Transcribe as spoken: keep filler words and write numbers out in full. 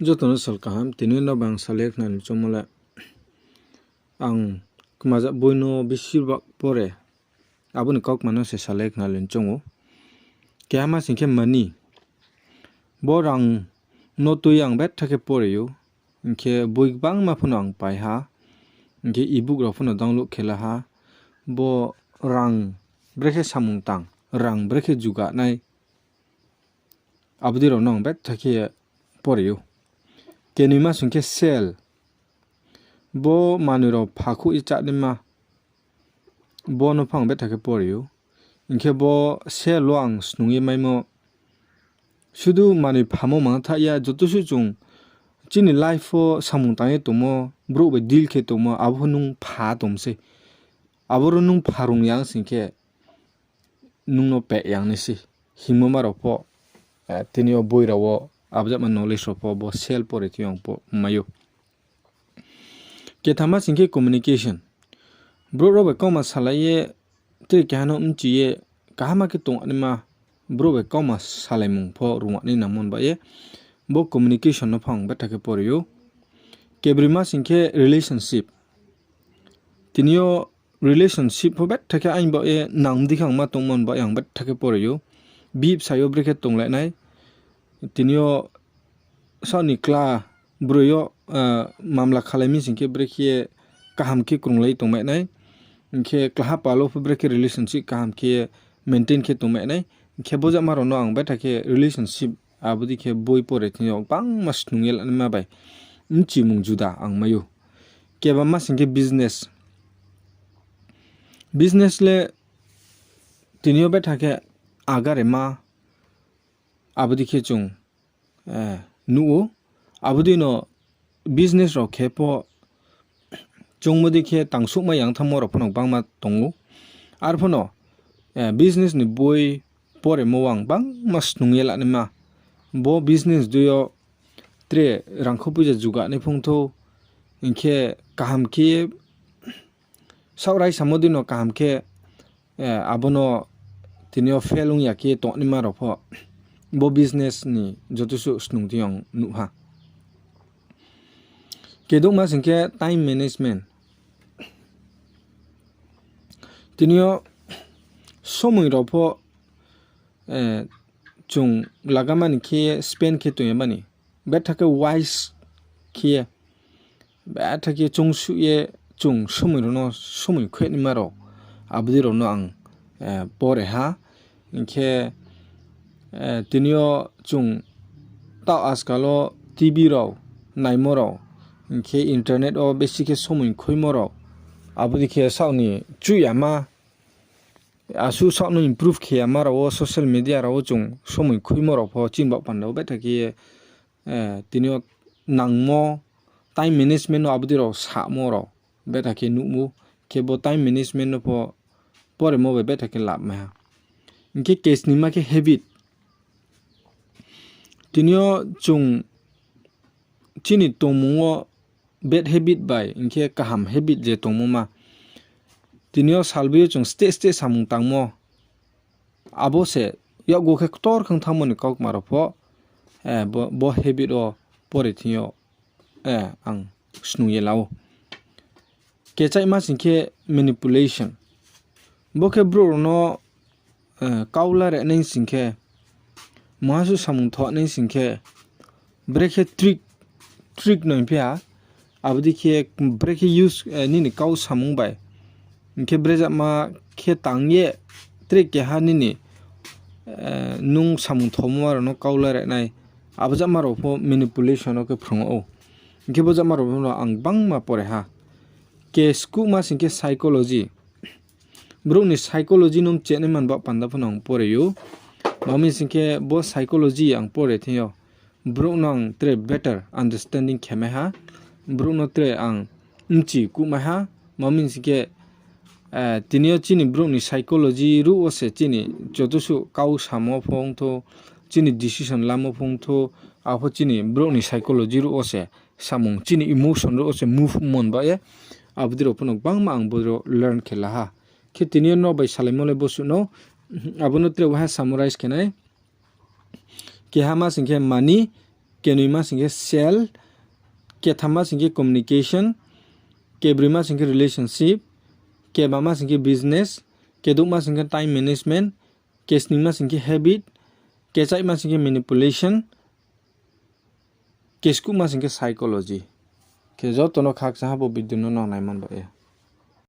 Joto no sal kaham, tini no bang salai khna ni choungmo le, ang kmaja boi no bisi bak pore, abo ni kaukma no se salai khna ni choung ou. Keha ma sing khe money. Bo rang no tui ang betha khe pore ou. Hing khe boi gbangma pho no ang pai ha. Hing khe ebook rao pho no download khe la ha. Bo rang brekhe samung tang, rang brekhe juga nai, abo dei rao no ang betha khe pore ou. Kenoima sing khe sale. Bo manoi rao phakhouh ye chánaima, bo no pho ang betha khe pore ou. Hing khe bo sale wo ang snung ye maimo, sudu manoi phamo mangtha ya, joto suh chung chini life wo samung tang ye tongmo, brouh bai deal khe tongmo, abo pho nung pha tong sei. Aboro nung pha rung yang sing khe, nung no peh yang nai se hingmo ma rao pho, tini yo boi rao wo abjama knowledge rao pho bo sale pore thing yo ang pho mai ou. Kethama sing khe communication. Brouh rao bai kauma salai ye, tre keha no bchi ye, kaham khe tongnaima, brouh bai kauma salaimung pho rung nai nangmo ba ye, bo communication no pho ang betha khe pore ou. Kebroima sing khe relationship. Tini yo relationship pho betha khe aini ba ye nang di khe ang ma tongmo ba ye ang betha khe pore ou. Bihih bsa yo brekhe tonglai nai. Tini yo saoh ni kla broi yo mamla khalai mi sing khe brekhe kaham khe krunglai tongmai nai. Hing khe klaha pal wo pho brekhe relationship kaham khe maintain khe tongmai nai. Hing khe bojama rao no ang betha khe relationship abo dei khe boi pore thing yo gbangma snung ye lanaima bai bchimung juda ang mai ou. Kebama sing khe business. Business le tini yo betha khe agarema abo dei khe chung nuh ou. Abo dei no business rao khe pho choungmo dei khe tangsouhmai yang thanngmo rao pho no gbangma tong ou. Arphuh no business ni boi poremo ang gbangma snung ye lanaima. Bo business dei yo tre rangkho poicha juga nai phung thou, hing khe kaham khe saoh raisamo dei no kaham khe, abo no tini yo fail ong ya khe tongnaima rao pho bo business ni joto suh snung thing yo ang nuh ha. Kedouhma sing khe time management. Tini yo somoi rao pho chung lagamani khe spend khe tong ya mani, betha khe wise khe, betha khe choungsuh ye chung somoi rao no somoi khuinaima rao, abo dei rao no ang pore ha. Hing khe tini yo chung taoh ajkal wo TV rao naimo rao, hing khe internet wo besi khe somoi khuimo rao, abo dei khe saoh ni chuh yama, asuh saoh no improve khe yama rao wo social media rao wo chung somoi khuimo rao pho chini baoh panda wo betha khe ye tini yo nangmo time management no abo dei rao samo rao betha khe nuhmo, khe bo time management no pho poremo bai betha khe lab mai ha. Hing khe kesnima khe habit. Tini yo chung chini tongmung wo bad habit bai hing khe kaham habit je tongmo ma, tini yo salboi yo chung steh steh samung tangmo, abo se yakgu khe ktor khang thanngmo ni kaukma rao pho bo habit wo pore thing yo ang snung ye la ou. Kechaihma sing khe manipulation. Bo khe brouh rao no kau lare nai sing khe, maha suh samung tho nai sing khe, brekhe trick, trick no hing phi ha, abo dei khe brekhe use nini kau samung bai, hing khe brejama khe tang ye tre keha nini nung samung thomo rao no kau lare nai, abo jama rao pho manipulation no khe phrung ou. Hing khe bo jama rao pho no ang gbangma pore ha. Keskuhma sing khe psychology. Brouh ni psychology no mcheh nai man baoh panda pho no ang pore ou. Ma mi sing khe bo psychology ang pore thing yo brouh no ang tre better understanding khe mai ha. Brouh no tre ang mchi kuh mai ha. Ma mi sing khe tini yo chini brouh ni psychology ruh wo se chini joto suh kau samo pho ong thou, chini decision lamo pho ong thou, apho chini brouh ni psychology ruh wo se samung, chini emotion ruh wo se move mon ba ye. Abo dei rao pho no gbangma ang bo rao learn khe la ha. Khe tini yo no bai salaimo le bo suh no, abo no tre waha summarize khe nai. Keha ma sing khe money, Kenoima sing khe self, kethamma sing khe communication, kebroima sing khe relationship, kebama sing khe business, kedouhma sing khe time management, kesningma sing khe habit, kechaihma sing khe manipulation, keskuhma sing khe psychology. Khe joto no khakchang ha bo video no nang naiman bai ye.